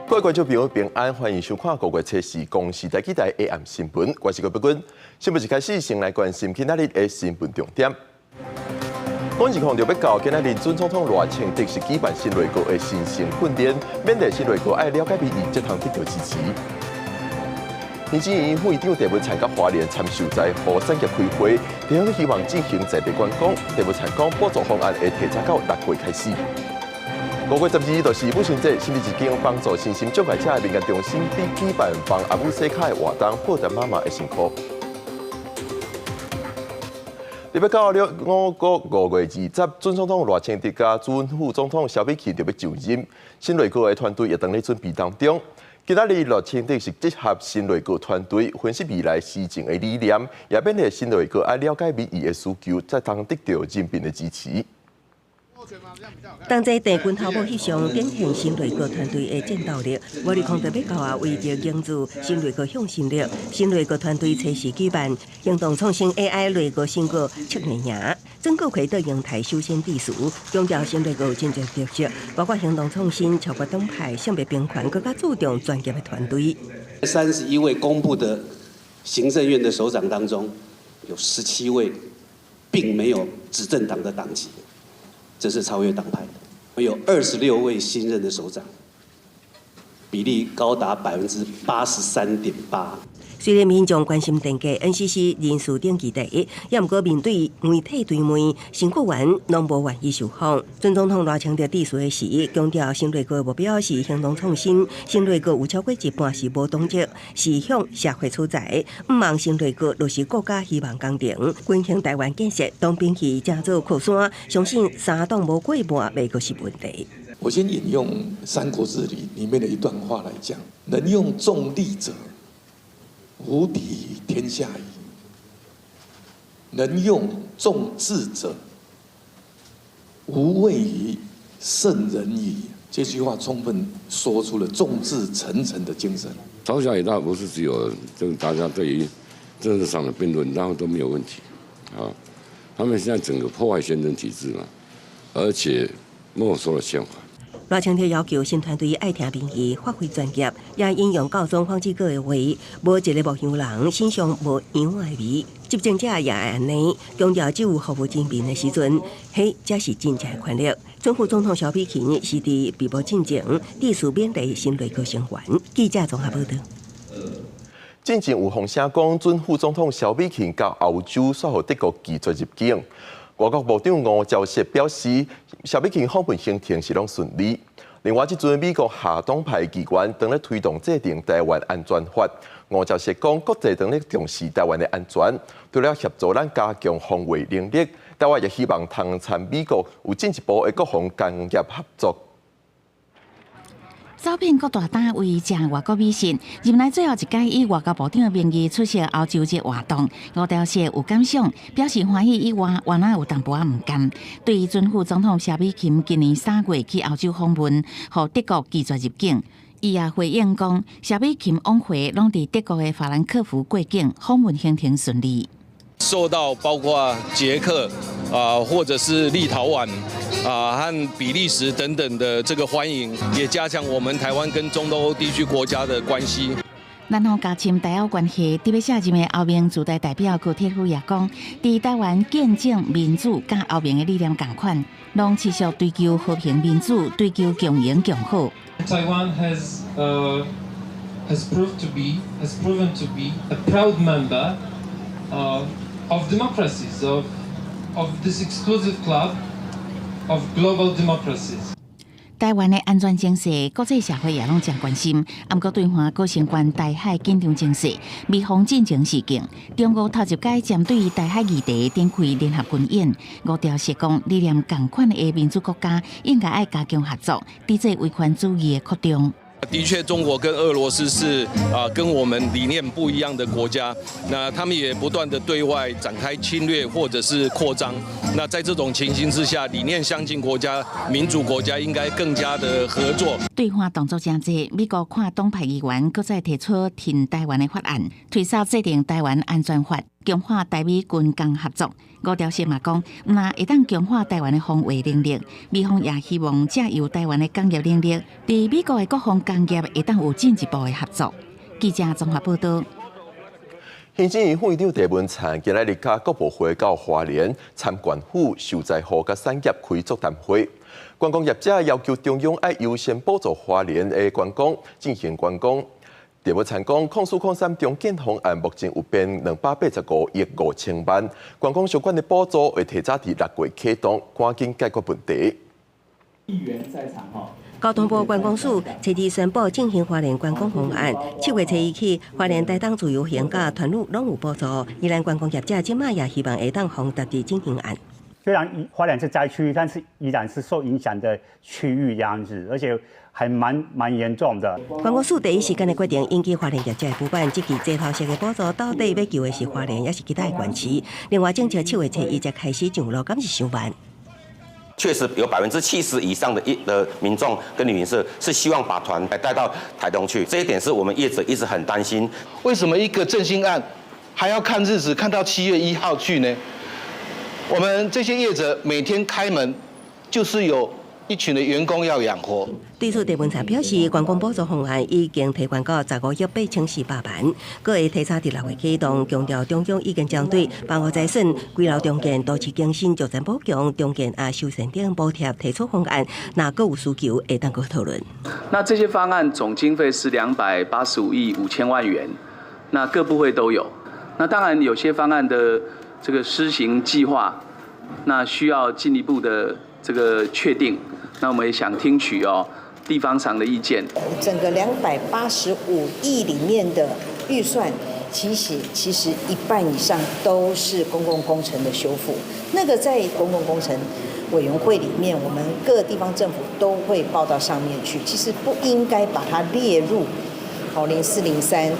各位觀眾朋友平安，歡迎收看五月初四公視台語台 AM 新聞，我是郭碧君。新聞一開始先來關心今仔日的新聞重點。講一項就欲到今仔日準總統賴清德是舉辦新內閣的新生訓練，勉勵新內閣愛了解民意，才通得到支持。行政院副院長鄭文燦佮花蓮參受災戶產業開會，地方希望進行在地觀光。鄭文燦講補助方案會提早到6月開始。5月12日就是母親節，新北一間幫助身心障礙者的民間中心，佇舉辦幫阿母洗跤的活動，報答媽媽的辛苦。特別到了我國5月20，準總統賴清德佮準副總統蕭美琴就欲就任，新內閣的團隊也當咧準備當中。今仔日賴清德是集合新內閣團隊，分析未來施政的理念，也勉勵新內閣愛了解民意的需求，才通得到人民的支持。同齊鄭軍頭母翕相，展現新內閣團隊的戰鬥力。5/20就欲到啊，為著凝聚新內閣向心力，新內閣團隊初時舉辦行動創新 AI 內閣成果測驗營，曾國葵到瀛台首先致辭，強調新內閣有真濟特色，包括行動創新、超越黨派、性別平權，閣較注重專業的團隊。 31位公布的行政院的首長當中，有17位並沒有執政黨的黨籍。這是超越黨派的，有26位新任的首長，比例高達83.8%。雖然民眾關心電價，NCC 人事登記第一，也毋過面對媒體追問，新閣員攏無願意受訪。準總統賴清德致辭的時，強調新內閣目標是行動創新，新內閣有超過一半是無黨籍，是向社會取材，毋望新內閣落實國家希望工程，均衡台灣建設，當兵器誠做靠山，相信三黨無過半，袂閣是問題。我先引用《三國志》裡面的一段話來講：能用眾力者，無敵天下矣。能用眾智者，無畏於聖人矣。這句話充分說出了眾志成城的精神。朝小野大不是只有就是大家對於政治上的辯論，然後都沒有問題啊。他們現在整個破壞憲政體制嘛，而且沒收了憲法。賴清德要求新團隊愛聽民意，發揮專業，也引用教宗方濟各的話：無一个牧羊人身上無羊仔的味，執政者也愛按呢，強調只有服務人民的時陣，彼才是真正的權力。準副總統蕭美琴是佇閉幕進前致辭勉勵新內閣成員。記者綜合報道。進前有風聲講，準副總統蕭美琴到歐洲，煞予德國拒絕入境。外交部長吳釗燮表示，蕭美琴訪問行程是攏順利。另外，這陣美國下黨派議員當咧推動制定台灣安全法。吳釗燮講，國際當咧重視台灣的安全，除了協助咱加強防衛能力，台灣也希望通參美國有進一步的國防工業合作。走遍各大單位食外國美食，入來最後一屆以外交部長的名義出席歐洲節活動，吳釗燮有感想，表示歡喜以外，原來有淡薄仔毋甘。對於準副總統蕭美琴今年3月去歐洲訪問，予德國拒絕入境，伊也回應講，蕭美琴往回攏佇德國的法蘭克福過境，訪問行程順利。受到包括捷克啊，或者是立陶宛啊和比利時等等的這個歡迎，也加強我們台灣跟中東歐地區國家的關係。南方加深台歐關係，特別卸任的歐盟駐台代表高鐵夫也講，佇台灣見證民主佮歐盟的理念仝款，攏持續追求和平民主，追求共贏共好。 Taiwan has proven to be a proud member of democracies, of this exclusive club of global democracies. 台灣的安全情勢，國際社會也攏誠關心。毋過對岸閣升懸台海緊張情勢，美方戰爭事件，中俄頭一擺針對台海議題展開聯合軍演。吳釗燮講，理念仝款的民主國家應該愛加強合作，抵制威權主義的擴張。的確，中國跟俄羅斯是啊，跟我們理念不一樣的國家。那他們也不斷的對外展開侵略或者是擴張。那在這種情形之下，理念相近國家、民主國家應該更加的合作。對岸動作誠濟，美國跨黨派議員閣再提出挺台灣的法案，推捎制定台灣安全法。強化台美軍工合作。吳釗燮嘛講，毋但會當強化台灣的防衛能力，美方也希望藉由台灣的工業能力，佇美國的國防工業會當有進一步的合作。記者綜合報道。行政院副院長鄭文燦今仔日佮國博會到花蓮參縣府受災戶佮產業開座談會，觀光業者要求中央愛優先補助花蓮的觀光進行觀光。鄭文燦講，04-03重建方案目前有編285億5000萬，觀光相關的補助會提早佇6月啟動，趕緊解決問題。議員在場吼。交通部觀光署初二宣布振興花蓮觀光方案，7月初一起，花蓮台東自由行佮團旅攏有補助。宜蘭觀光業者這馬也希望會當予納佇振興案。雖然花蓮是災區，但是依然是受影響的區域，這樣子，而且還蠻嚴重的。觀光署第一時間的決定引起花蓮業者的不滿，這期齊頭式的補助到底欲救的是花蓮，抑是其他的縣市？另外，政策7月初一才開始上路，敢是傷慢？確實有70%以上的民眾跟旅行社是希望把團帶到台東去，這一點是我們業者一直很擔心。為什麼一個振興案還要看日子，看到7月1號去呢？我們這些業者每天開門，就是有一群的員工要養活。對此，鄭文燦表示，觀光補助方案已經提懸到15億8400萬，閣會提早佇6月啟動，強調中央已經針對房屋災損、歸樓重建、都市更新、石材補強、重建啊修繕等補貼提出方案，若閣有需求，會當閣討論。那這些方案總經費是285億5000萬元，那各部會都有。那當然有些方案的這個施行計劃，那需要進一步的這個確定。那我們也想聽取哦地方上的意見。整個285億裡面的預算，其實一半以上都是公共工程的修復。那個在公共工程委員會裡面，我們各地方政府都會報到上面去。其實不應該把它列入哦0403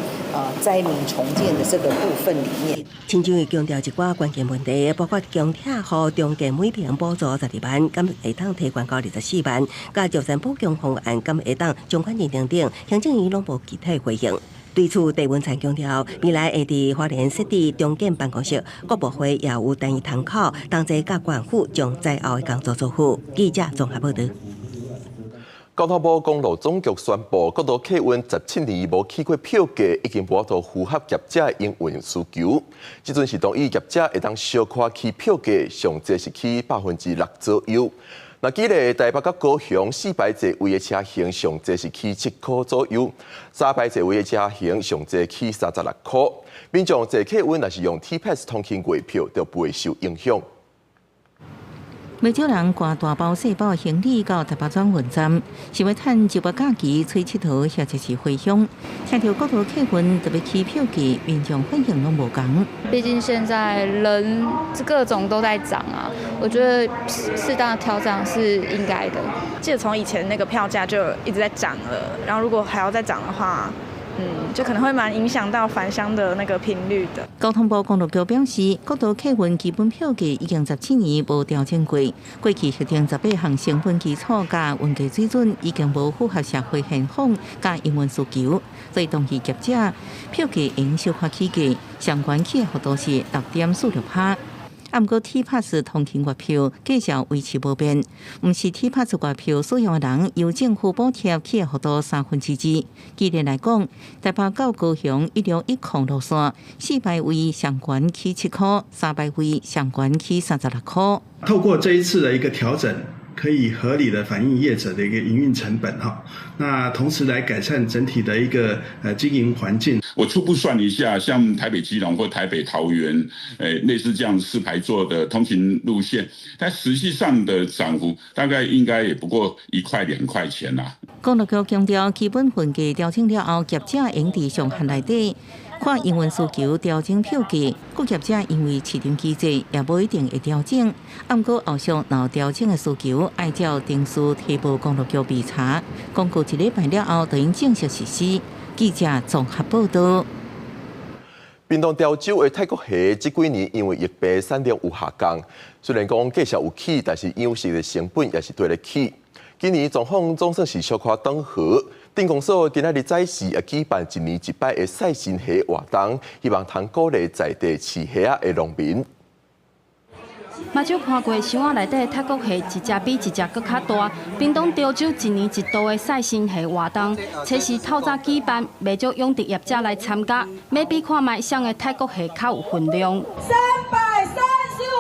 災民重建的這個部分裡面。陳靜儀強調一寡關鍵問題，包括強拆予重建每坪補助12萬，敢會當提懸到24萬，佮石材補強方案敢會當將款認定等，行政院攏無具體回應。對此，鄭文燦強調，未來會佇花蓮設置重建辦公室，國博會也有單一窗口，同齊佮縣府將災後的工作做好。記者綜合報道。交通部公路總局宣布，國道客運17年無起過票價，已經無法度符合業者營運需求。這陣是同意業者會當小可起票價，上濟是起6%左右。那舉例台北佮高雄四排座位的車型，上濟是起7箍左右；三排座位的車型上濟起36箍。民眾坐客運若是用 T-Pass 通勤月票，就袂受影響。袂少人攜大包細包行李到台北轉運站，是欲趁周末假期揣𨑨迌或者是回鄉。聽著國道客運特別起票價，民眾反應攏無仝。畢竟現在人各種都在漲啊，我覺得適當的調漲是應該的。記得從以前那個票價就一直在漲了，然後如果還要再漲的話，就可能會蠻影響到返鄉的那個頻率的。交通部公路局表示，國道客運基本票價已經17年無調整過，過去核定18項成本基礎佮運價水準已經無符合社會現況佮營運需求，所以同意業者票價應小可起價，上懸起的幅度是6.46%。啊，毋過 T-Pass 通勤月票繼續維持無變，毋是 T-Pass 月票使用的人由政府補貼起的幅度2/3。舉例來講，台北到高雄1610路線，四排位上懸起7箍，三排位上懸起36箍。透過這一次的一個調整，可以合理的反映業者的一個營運成本哈，那同時來改善整體的一個經營環境。我初步算一下，像台北基隆或台北桃園，類似這樣四排座的通勤路線，但實際上的漲幅大概應該也不過1塊2塊錢啦。公路局強調，基本運價調整了後，業者應佇上限內底，看營運需求調整票價。各業者因為市場機制也無一定會調整，毋過後續若有調整的需求，愛照程序提報公路局備查。公告一禮拜了後，就應正式實施。記者綜合報道。屏東潮州的泰國蝦這幾年因為疫病產量有下降，雖然講價數有起，但是養殖的成本也是綴咧起。今年狀況總算是小可轉好。鎮公所今仔日早時也舉辦一年一擺的賽神蝦活動，希望通鼓勵在地飼蝦仔的農民。目睭看過箱仔內底的泰國蝦，一隻比一隻閣較大。屏東潮州一年一度的賽神蝦活動，初四透早舉辦，袂少養殖業者來參加，欲比看覓啥个泰國蝦較有分量。335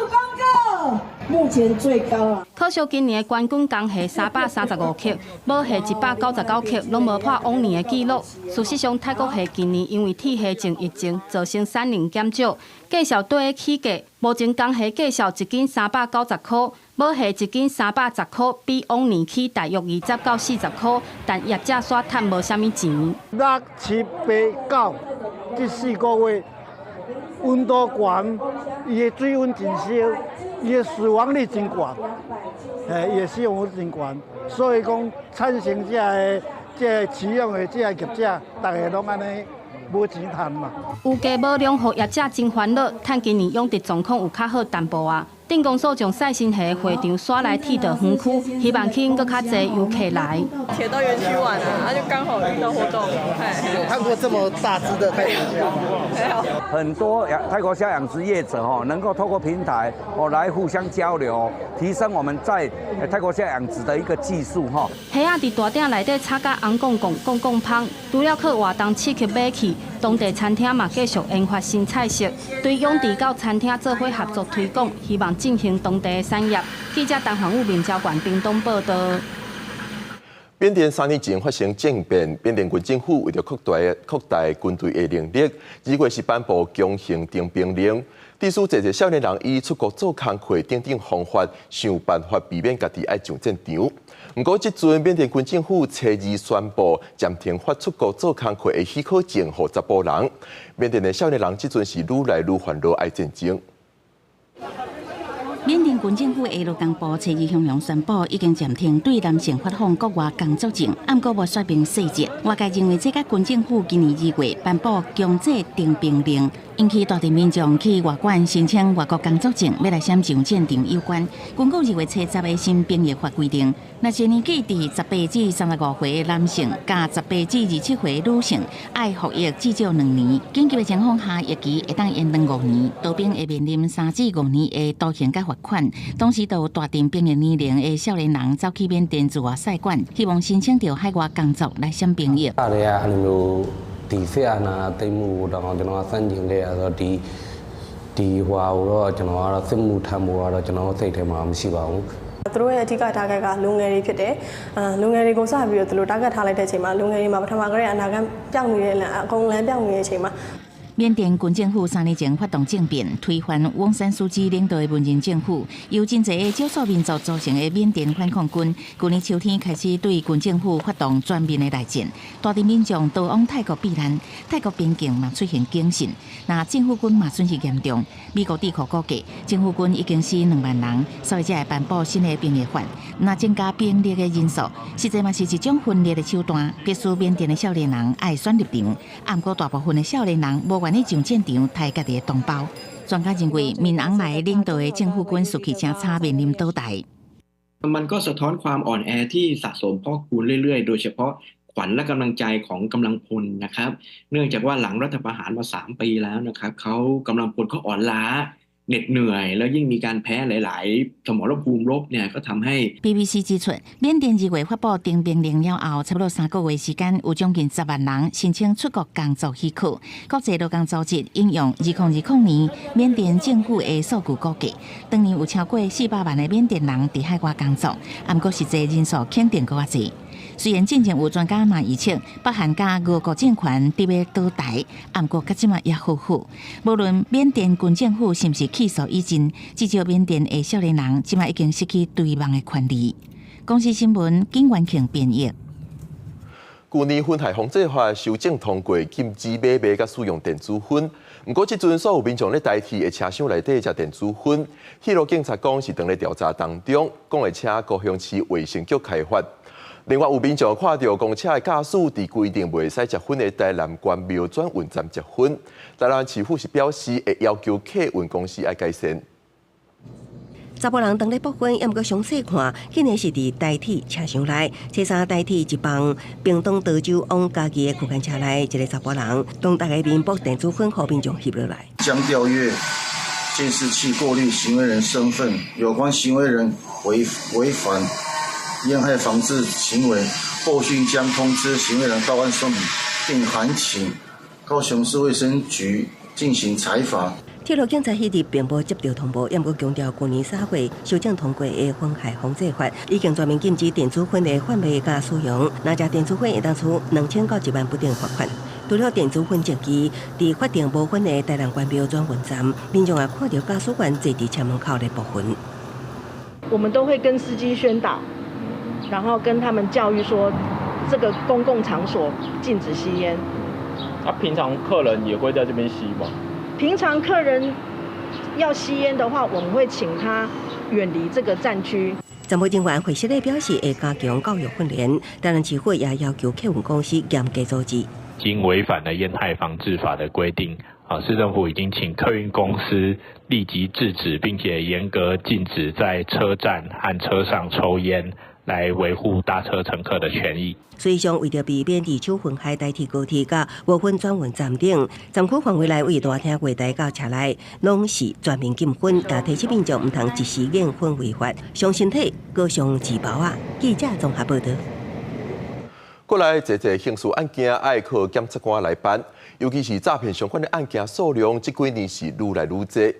公克，目前最高啊！可惜今年的冠軍公蝦335克，母蝦199克，攏無破往年的紀錄。事實上，泰國蝦近年因為鐵蝦症疫情造成產量減少，價數綴起價。目前公蝦價數一斤390箍，母蝦一斤310箍，比往年起大約20到40箍，但業者煞趁無啥物錢。六七八九，這四個月溫度懸，伊的水溫真燒，伊的死亡率真懸，伊的死亡率真懸，所以講產生這個飼養的這个業者，逐家攏按呢無錢趁嘛。有價無量，予業者真煩惱。趁今年養殖狀況有較好淡薄仔。鎮公所將賽神蝦會場徙來鐵道園區，希望吸引閣較濟遊客來。鐵道園區玩啊，就剛好遇到活動。有看過這麼大隻的泰國蝦嗎？沒有。很多養泰國蝦養殖業者哦，能夠透過平台哦來互相交流，提升我們在泰國蝦養殖的一個技術哈。蝦仔佇大鼎內底炒甲紅摃摃、摃摃芳，除了靠活動刺激買氣，當地餐廳嘛繼續研發新菜色，對養殖到餐廳做伙合作推廣，希望振興當地的產業。記者陳宏武、明昭縣屏東報導。緬甸3年前發生政變，緬甸軍政府為著擴大軍隊的能力，2月時頒布強行徵兵令，致使濟濟少年人以出國做工課等等方法，想辦法避免家己愛上戰場。毋過，這陣緬甸軍政府初二宣布暫停發出國做工課的許可證，予查埔人。緬甸的少年人這陣是愈來愈煩惱愛戰爭。緬甸軍政府下晝公布，初二向陽宣布已經暫停對男性發放國外工作證，毋過無說明細節。外界認為這佮軍政府今年2月頒布強制徵兵令，引起大量民眾去外館申請外國工作證，欲來閃上戰場有關。根據2月初十的新兵役法規定，若是年紀佇18至35歲的男性，佮18至27歲女性，愛服役至少2年。緊急的情況下，役期會當延長五年，逃兵會面臨3至5年的徒刑佮罰款。當時就有大量兵役年齡的少年人走去緬甸駐外使館，希望申請著海外工作來閃兵役。 ဒီစစ်အာဏာသိမ်းမှုကိုတော့ကျွန်တော်ဆန့်ကျင်ခဲ့ရဆိုတော့ဒီဒီဟွာကိုတော့ကျွန်တော်ကတော့စစ်မှုထမ်းဖို့ကတော့ကျွန်တော်စိတ်ထဲမှာမရှိပါဘူး သူတို့ရဲ့အဓိက target ကလူငယ်တွေဖြစ်တယ်။အာလူငယ်တွေကိုစပြီးတော့သူတို့ target ထားလိုက်တဲ့အချိန်မှာလူငယ်တွေမှာပထမကတည်းကအနာဂတ်ပျောက်နေတဲ့လမ်းအကုန်လမ်းပျောက်နေတဲ့အချိန်မှာ 緬甸軍政府3年前發動政變，推翻翁山蘇姬領導的文人政府，由真濟个少數民族組成的緬甸反抗軍，去年秋天開始對軍政府發動全面的內戰，大量民眾逃往泰國避難，泰國邊境嘛出現警訊，那政府軍嘛損失嚴重。美國智庫估計，政府軍已經死2萬人，所以才會頒布新的兵役法，若增加兵力的人數，實際嘛是一種分裂的手段，迫使緬甸的少年人愛選立場。毋過大部分的少年人無願意上戰場，刣家己的同胞。專家認為，敏昂萊領導的政府軍士氣誠差，面臨倒台。 มันก็สะท้อนความอ่อนแอที่สะสมพอกพูนเรื่อยๆ โดยเฉพาะขวัญและกำลังใจของกำลังพลนะครับ เนื่องจากว่าหลังรัฐประหารมา3ปีแล้วนะครับเขากำลังพลเขาอ่อนล้าเหน็ดเหนื่อย แล้วยิ่งมีการแพ้หลายๆสมรภูมิรบเนี่ยก็ทำให้ BBC 指出，緬甸2月發布徵兵令了後，差不多3個月時間，有將近10萬人申請出國工作許可。國際勞工組織引用2020年緬甸政府的數據估計，當年有超過400萬的緬甸人佇海外工作，毋過實際人數肯定閣較濟。雖然進前有專家嘛預測，北韓佮俄國政權佇欲倒台，毋過到這馬猶好好。無論緬甸軍政府是毋是氣數已盡，至少緬甸的少年人這馬已經失去追夢的權利。公視新聞金元慶編譯。舊年薰害防制法修正通過，禁止買賣佮使用電子薰。毋過，這陣所有民眾咧台鐵的車廂內底食電子薰，鐵路警察講是當咧調查當中，講會請高雄市衛生局開罰。另外有民眾看著公車的駕駛佇規定袂使食薰的台南關廟轉運站食薰，台南市府是表示會要求客運公司愛改善。查埔人當咧搏薰，猶毋過詳細看，竟然是佇台鐵車廂內，初三台鐵一班屏東潮州往嘉義的區間車內，一个查埔人當大家面駁電子薰，予民眾翕落來。將調閱監視器過濾行為人身份，有關行為人違反煙害防治行為，後續將通知行為人到案說明，並函請高雄市衛生局進行裁罰。鐵路警察彼日並無接到通報，猶毋過強調，舊年3月修正通過的薰害防治法，已經全面禁止電子薰的販賣佮使用。若食電子薰會當處2000到1萬不等罰款。除了電子薰證據，佇法定無薰的台南關廟轉運站，民眾也看著駕駛員坐佇車門口咧撥薰。我們都會跟司機宣導，然後跟他們教育說，這個公共場所禁止吸菸。啊，平常客人也會在這邊吸嗎？平常客人要吸菸的話，我們會請他遠離這個站區。站務人員會時咧表示會加強教育訓練，台南市府也要求客運公司嚴格阻止。已經違反了煙害防治法的規定，啊，市政府已經請客運公司立即制止，並且嚴格禁止在車站和車上抽菸，來維護搭車乘客的權益。事實上，為著避免二手薰害代替高鐵佮無薰轉運站等，站區範圍內位大廳月台到車內，攏是全面禁薰，共提醒民眾毋通一時煙薰違法，傷身體，閣傷錢包仔。記者綜合報道。過來，濟濟刑事案件愛靠檢察官來辦，尤其是詐騙相關的案件數量，這幾年是愈來愈濟。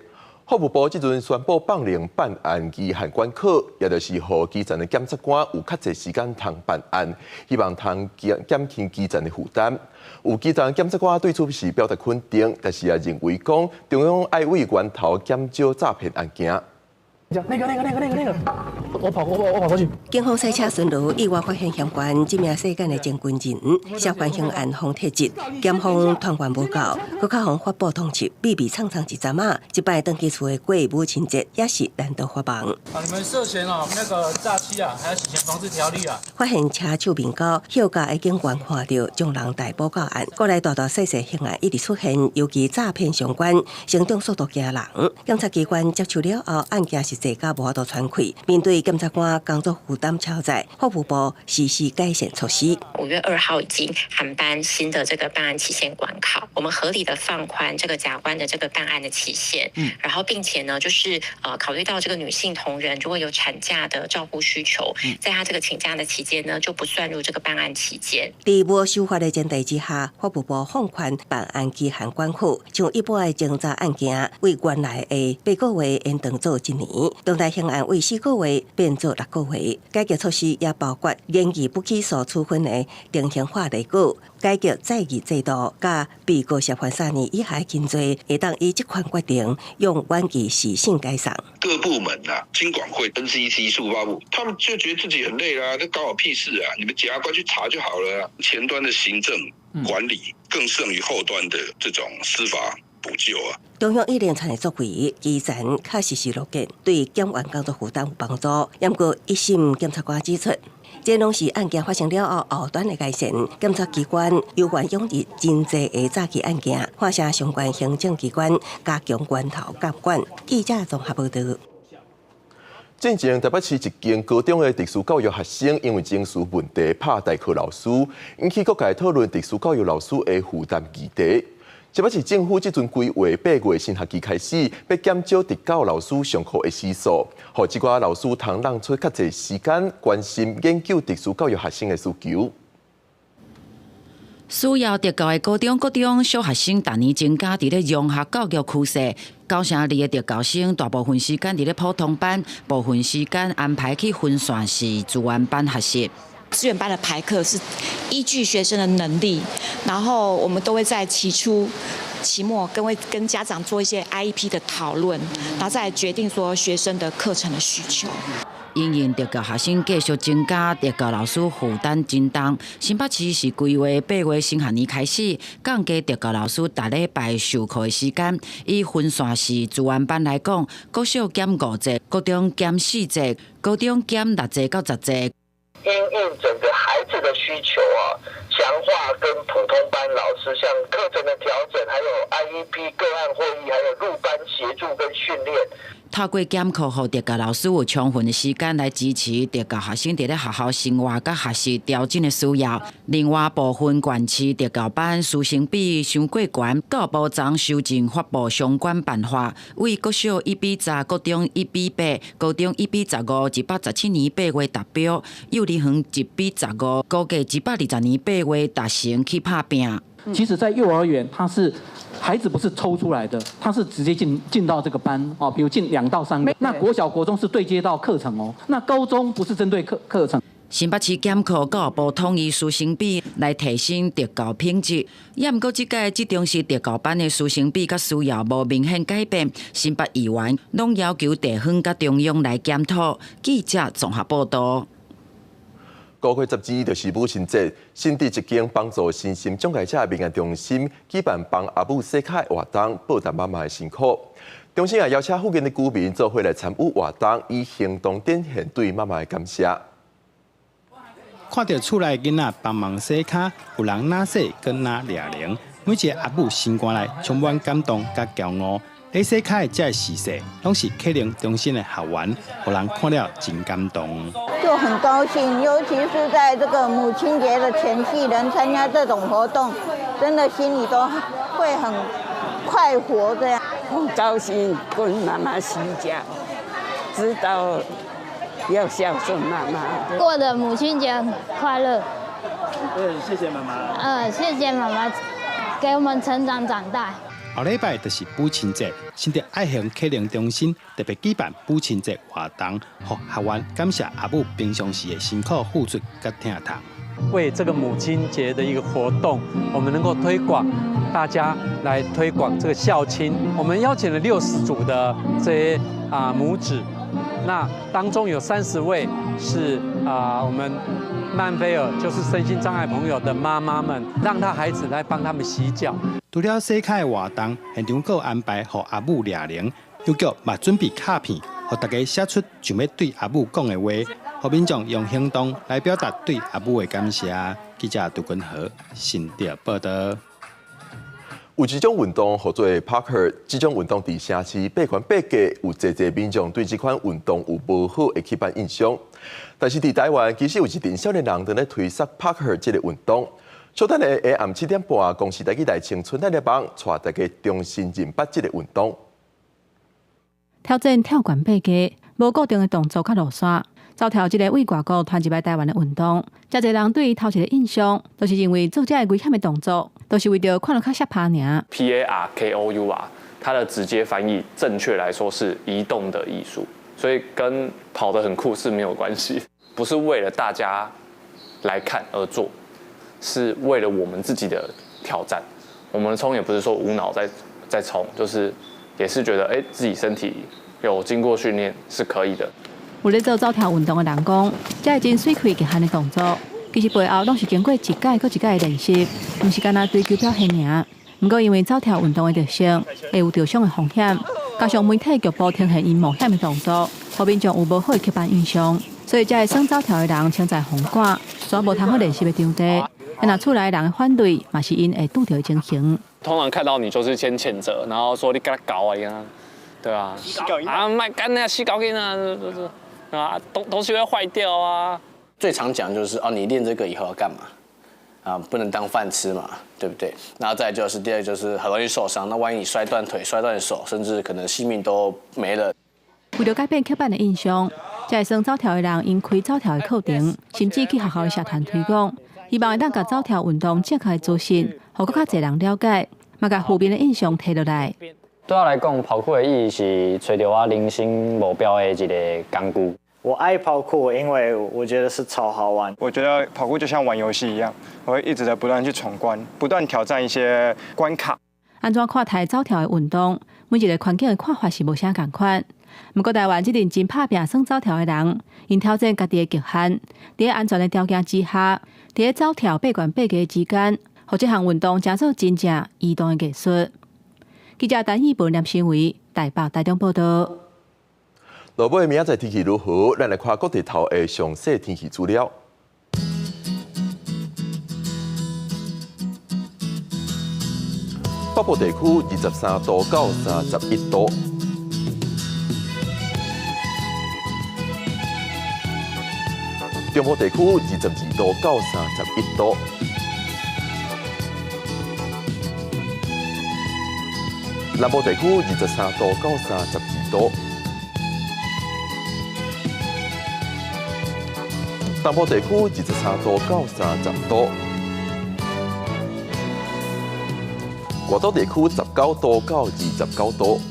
法務部這陣宣布放寬辦案期限關口，也就是予基層的檢察官有較濟時間通辦案，希望通減輕基層的負擔。有基層檢察官對此是表達肯定，但是也認為講中央愛為源頭減少詐騙案件。那個、那個、那個、那個、那個，我跑過去。警方賽車巡邏意外發現嫌犯，這名涉案的前軍人涉嫌刑案予提職，檢方團員無夠，閣較予法部通緝，秘密藏藏一陣仔，這擺轉去厝的過母親節也是難得發夢。啊，你們涉嫌哦那個詐欺啊，還有洗錢防治條例啊。發現車手面交，休假的警員看著將人逮捕到案，過來大大細細刑案一直出現，尤其詐騙相關，成長速度驚人。檢察機關接手了後，案件是濟甲無法度喘氣，面對檢察官工作負擔超載，法務部實施改善措施。5月2號已經函頒新的這個辦案期限關口，我們合理的放寬這個檢官的這個辦案的期限，然後並且呢，就是考慮到這個女性同仁如果有產假的照顧需求，在她這個請假的期間呢，就不算入這個辦案期間。佇無修法的前提之下，法務部放寬辦案期限關口，像一般的偵查案件，為原來的8個月延長做一年，重大刑案為4個月變做6個月。改革措施也包括研議不起訴處分的定型化例稿，改革載具制度，佮被告涉犯3年以下輕罪，會當依職權決定用遠距視訊解送。各部門啊，金管會、NCC、數發部，他們就覺得自己很累啦，這關我屁事啊！你們檢察官去查就好了。前端的行政管理更勝於後端的這種司法補救啊。中央一連串的作為，基層確實是樂見，對檢員工作負擔有幫助。毋過一審檢察官指出，這攏是案件發生了後後端的改善，檢察機關猶原擁有真濟的詐欺案件，發聲相關行政機關加強源頭監管。記者綜合報道。進前台北市一間高中的特殊教育學生，因為情緒問題拍代課老師，引起各界討論特殊教育老師的負擔議題。台北市政府這陣規劃8月新學期開始，欲減少特教老師上課的時數，予這寡老師通讓出較濟時間關心研究特殊教育學生的需求。需要特教的高中、國中小學生逐年增加，佇咧融合教育趨勢，9成2的特教生大部分時間佇咧普通班，部分時間安排去分散式資源班學習。資源班的排課是依據學生的能力，然後我們都會在期初、期末會跟家長做一些 IEP 的討論，然後再決定說學生的課程的需求。因應特教學生繼續增加，特教老師負擔增重。新北市是規劃8月新學年開始，降低特教老師逐禮拜授課的時間。以分散式資源班來講，國小減5節，國中減4節，高中減6節到10節。因應整個孩子的需求啊，強化跟普通班老師像課程的調整，還有 IEP 個案會議，還有入班協助跟訓練。透過減課，予特教老師有充分的時間來支持特教學生佇咧學校生活佮學習調整的需要。另外，部分縣市特教班師生比傷過懸，教育部昨修正發布相關辦法，為國小1比10，國中1比8，高中1比15，117年8月達標；幼兒園1比15，估計120年8月達成去拍拚。其實，在幼兒園，他是孩子不是抽出來的，他是直接進到這個班哦，比如進2到3個。那國小、國中是對接到課程哦，那高中不是針對課程。新北市減課，教育部統一師生比來提升特教品質。也毋過，這屆這中是特教班的師生比佮需要無明顯改變。新北議員攏要求地方佮中央來檢討。記者綜合報道。五月12就是母親節，新竹一間幫助身心障礙者的民間中心舉辦幫阿母洗跤的活動，報答媽媽的辛苦。中心也邀請附近的居民做伙來參與活動，以行動展現對媽媽的感謝。看著厝內囡仔幫忙洗跤，有人若洗，閣若掠鈴，每一个阿母心肝內充滿感動佮驕傲。咧洗跤的這个時勢，攏是啟能中心的學員，予人看了真感動。就很高興，尤其是在這個母親節的前夕，能參加這種活動，真的心裡都會很快活。這樣很高興跟媽媽洗腳，知道要孝順媽媽。過的母親節很快樂。對，謝謝媽媽。謝謝媽媽給我們成長長大。後禮拜就是母親節，新竹愛行啟能中心特別舉辦母親節活動，予學員感謝阿母平常時的辛苦付出佮疼痛。為這個母親節的一個活動，我們能夠推廣大家來推廣這個孝親。我們邀請了60組的這些母子，那當中有30位是我們曼菲爾，就是身心障礙朋友的媽媽們，讓他孩子來幫他們洗腳。除了洗跤的活動，現場閣有安排予阿母掠鈴，郵局嘛準備卡片，予大家寫出想欲對阿母講的話，予民眾用行動來表達對阿母的感謝。記者杜君和新竹報道。有一種運動號做 Parkour，這種運動佇城市爬懸爬格，有濟濟民眾對這款運動有無好的刻板印象。但是佇台灣，其實有一群少年人佇咧推捒 Parkour 這个運動。小等下下暗7點半，公視台語台青春的網帶大家重新認捌這个運動。挑戰跳懸爬格，無固定的動作佮路線，走跳這个對外國傳入來台灣的運動，誠濟人對伊頭一个印象，都是認為做這个危險的動作，都是為著看落較爍拍爾。 PARKOUR，它的直接翻譯，正確來說是移動的藝術，所以跟跑得很酷是沒有關係，不是為了大家來看而做，是為了我們自己的挑戰。我們衝也不是說無腦在衝，就是也是覺得自己身體有經過訓練是可以的。有咧做走跳運動的人講，這个真媠氣極限的動作，其實背後攏是經過一屆閣一屆的練習，毋是干焦追求表現爾。毋過因為走跳運動的特性，會有著傷的風險，加上媒體局部呈現𪜶冒險的動作，予民眾有無好的刻板印象，所以才會耍走跳的人穿在紅館，煞無通好練習的場地。若厝內人的反對，嘛是𪜶會拄著的情形。通常看到你就是先譴責，然後說你共搞啊，對啊，啊莫按呢，死猴囡仔，啊東西會壞掉啊。最常講就是哦，你練這個以後要幹嘛？啊，不能當飯吃嘛，對不對？然後再就是第二就是很容易受傷，那萬一你摔斷腿、摔斷手，甚至可能性命都沒了。為著改變刻板的印象，這个耍走跳的人𪜶開走跳的課程，甚至去學校的社團推廣，希望會當共走跳運動正確的資訊，予閣較濟人了解，嘛共負面的印象提落來。對我來講，跑酷的意義是揣著我人生目標的一个工具。我愛跑酷，因為我覺得是超好玩。我覺得跑酷就像玩遊戲一樣，我會一直在不斷去闖關，不斷挑戰一些關卡。按怎看待走跳的運動？每一个環境的看法是無啥仝款。毋過台灣這陣真拍拚耍走跳的人，𪜶挑戰家己的極限，佇安全的條件之下，佇走跳爬懸爬格之間，予這項運動成做真正移動的藝術。記者陳義文、連新偉台北、台中報道。落尾明仔載天氣如何？咱來看各地頭的詳細天氣資料。北部地區23度到31度，中部地區22度到31度。南部地區23度到32度，東部地區23度到30度，外島地區19度到29度。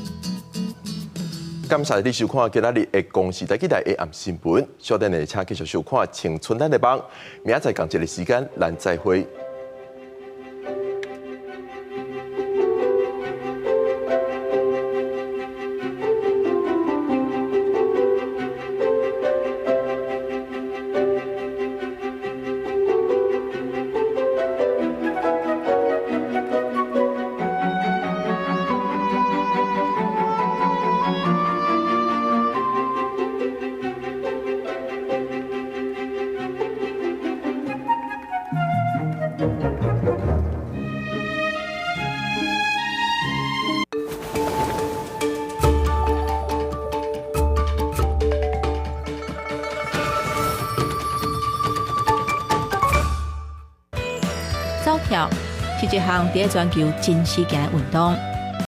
感謝你收看今仔日的公視台語台下暗新聞，小等下請繼續收看《青春咱的夢》，明仔載仝一个時間，咱再會。走跳是一項佇咧全球真稀見的運動。